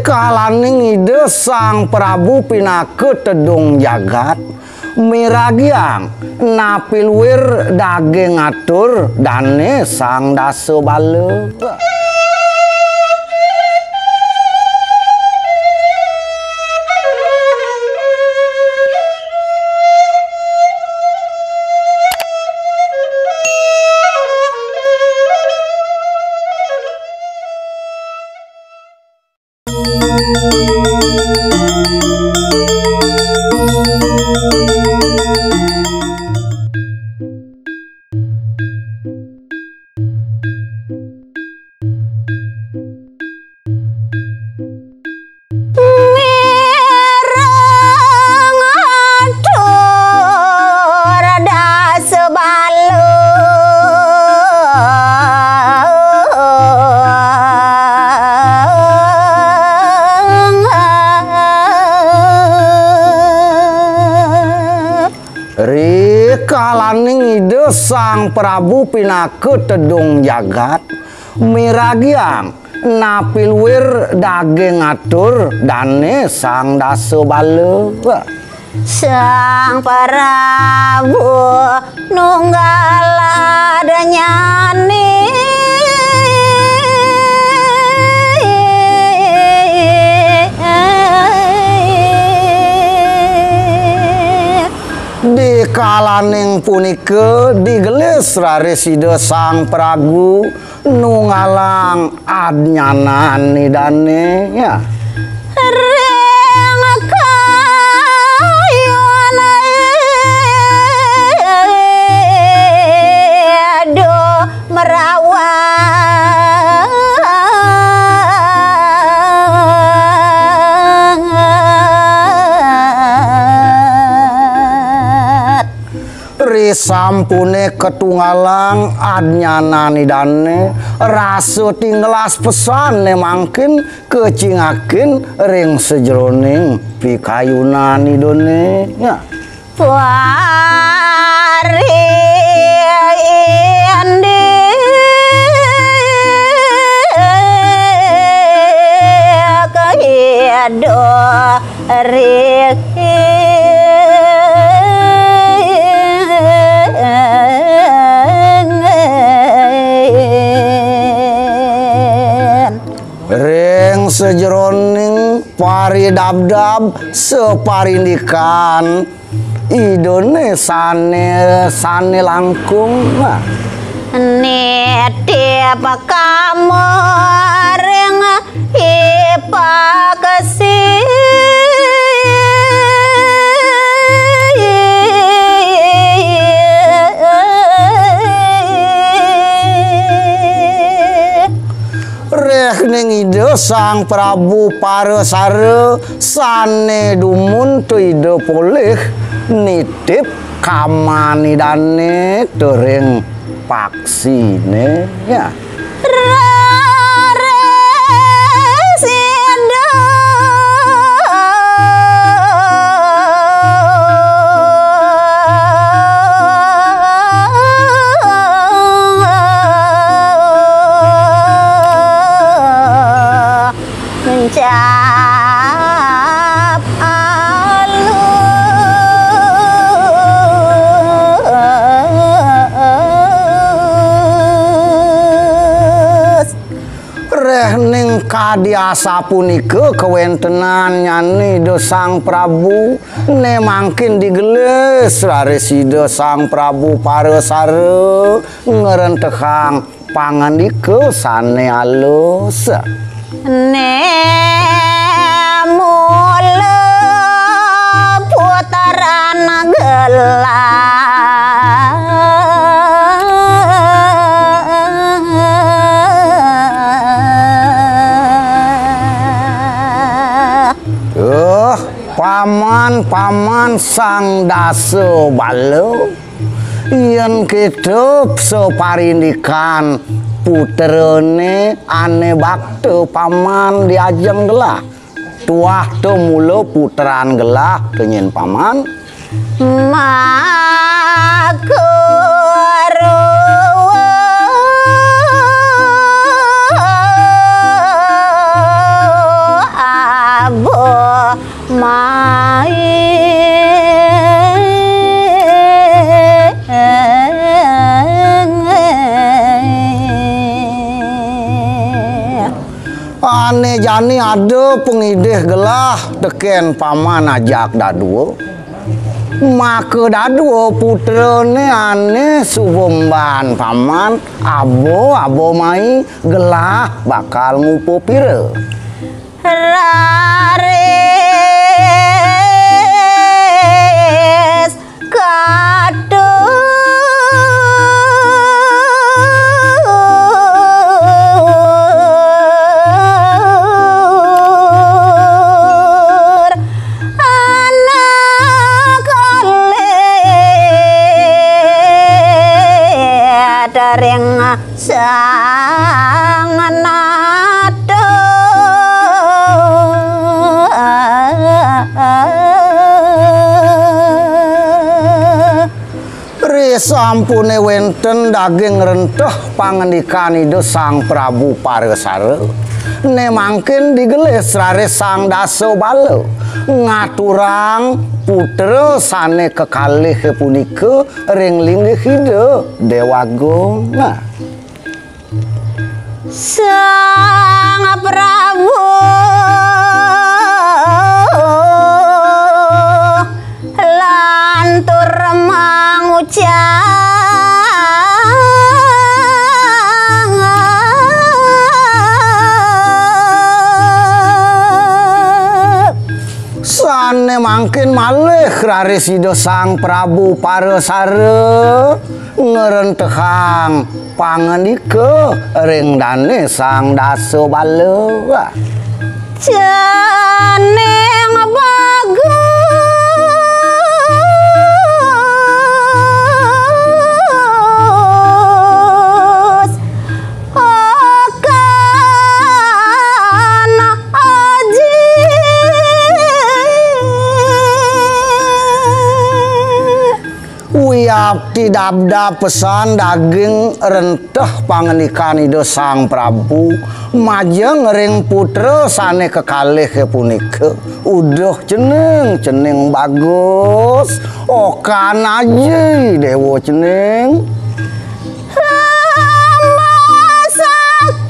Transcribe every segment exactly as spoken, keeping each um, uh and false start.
Kalaning Ida Sang Prabu pinaka tedung jagat, miragiang napi luir daging atur dane Sang Dasa Bala. Mireng atur dasa bala. Rikalaning Ida Sang Prabu pinaka tedung jagat, miragiang napi luir daging atur dane Sang Dasa Bala. Sang Prabu nunggal adnyane. Di kalaning punika digelis raris Ida Sang Prabu nunggalang adnyanan Idane, ya. Ring kayun Ida merawat. Risampune katunggalang adnyanan Idane, rasa tinggelas pesan ne mangkin kacingakin ring sajeroning pikayunan Idane. Ya. Pari indik Ida ring Ring sajeroning paridabdab saparindikan Idane sane, sane langkung. Nitip kama ring ipaksi. Rehning Ida Sang Prabu Parasara sane dumun tu Ida polih nitip kaman Idane tu ring paksine, ya. Raris Ida mencap alus. Rehning kadi asapunika kawentenannyane Ida Sang Prabu, ne mangkin digelis raris Ida Sang Prabu Parasara ngrentehang pangandika sane alus. Ne mula putran gelah. Duh, paman, paman Sang Dasa Bala. Yen kita saparindikan putrane ane bakta paman di ajeng gelah. Tuah ta mula putran gelah kenyin paman. Maka rua Né jani ada pangidih gelah tekén paman ajak dadua. Maka dadua putrané ané suba mban paman, aba-aba mai gelah bakal ngupa pira. Raris katur anak alit ring sang nata. Risampuné wénten daging renteh pangandikan Ida Sang Prabu Parasara, né mangkin digelis raris Sang Dasabala ngaturang putra sané kekalih punika ring linggih Ida Déwa Agung. Nah. Sang Prabu lantur mangucap. Sané mangkin malih raris Ida Sang Prabu Parasara ngrentehang pangandika ring dané Sang Dasabala. Cening bagus okan aji. Wiakti dabdab pesan daging renteh pangandikan Ida Sang Prabu majeng ring putra sané kekalih punika. Uduh cening, cening bagus, okan aji déwa cening. Rama saking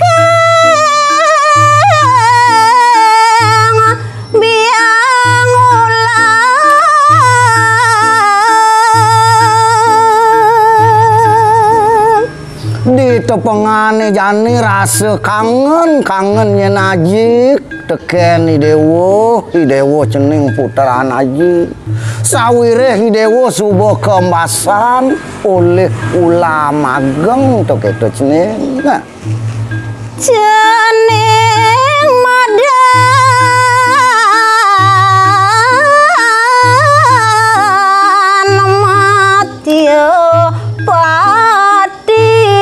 biang ulam. Ditepengané jani rasa kangen, kangen nyén aji tekén I Déwa, I Déwa cening putran aji. Sawiréh I Déwa suba kaembasan olih ulam ageng to kéto cening. Nah. Cening madan matya pati.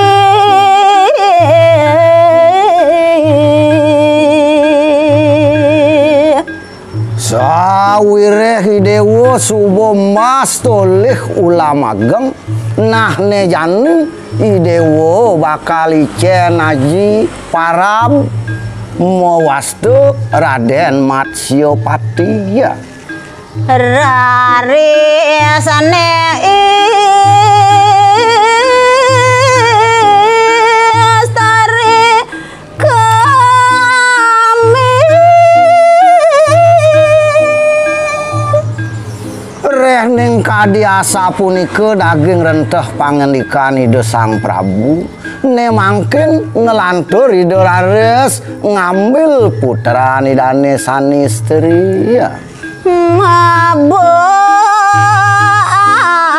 Sawiréh I Déwa suba embas tolih ulam ageng, nah né jani I Déwa bakal icén aji parab mawasta Radén Matsya Pati. Raris né istri kami. Réh ning kadi asapunika daging renteh pangandikan Ida Sang Prabu, né mangkin nglantur Ida raris ngambil putran Idané sané istri. Mabuk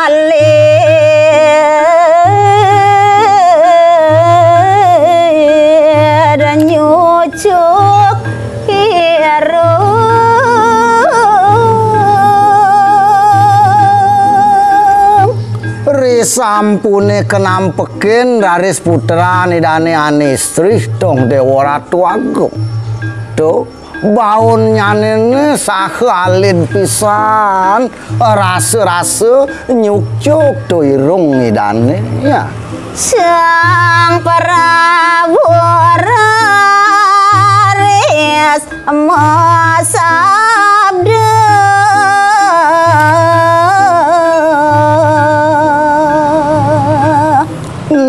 alit nyucuk irung. Risampuné kanampekin raris putran Idané ané istri, Déwa Ratu Agung. Tuh, baunnyane saha alit pisan, rasa-rasa nyukcuk to irung Idané. Ya. Sang Prabu raris masabda.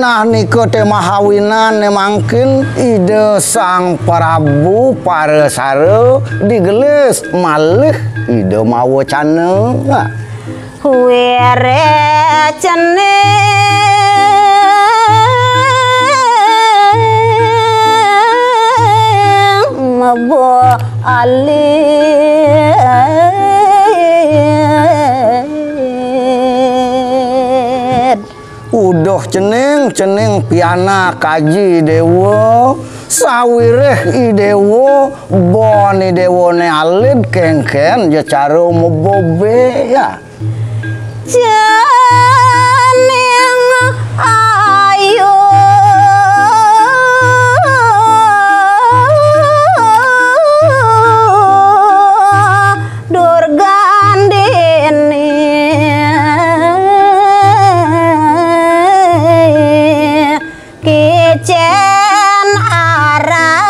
Nah, Nika té mahawinan né mangkin Ida Sang Prabu Parasara digelis malih Ida mawacana. Wirih cening mebo alit. Uduh cening, cening pianak Aji Déwa, sawirih I Déwa, bon I Déwané alit kéngkén ja cara mebobé ya. Cening ayu Durgandini kicén aran.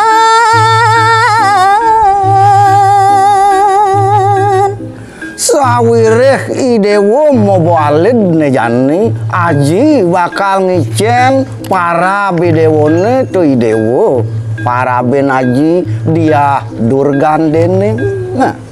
Sawirih I Déwa maba alit né jani, Aji bakal ngicén parab I Déwané to I Déwa. Parabin Aji Diah Durgandini. Nah.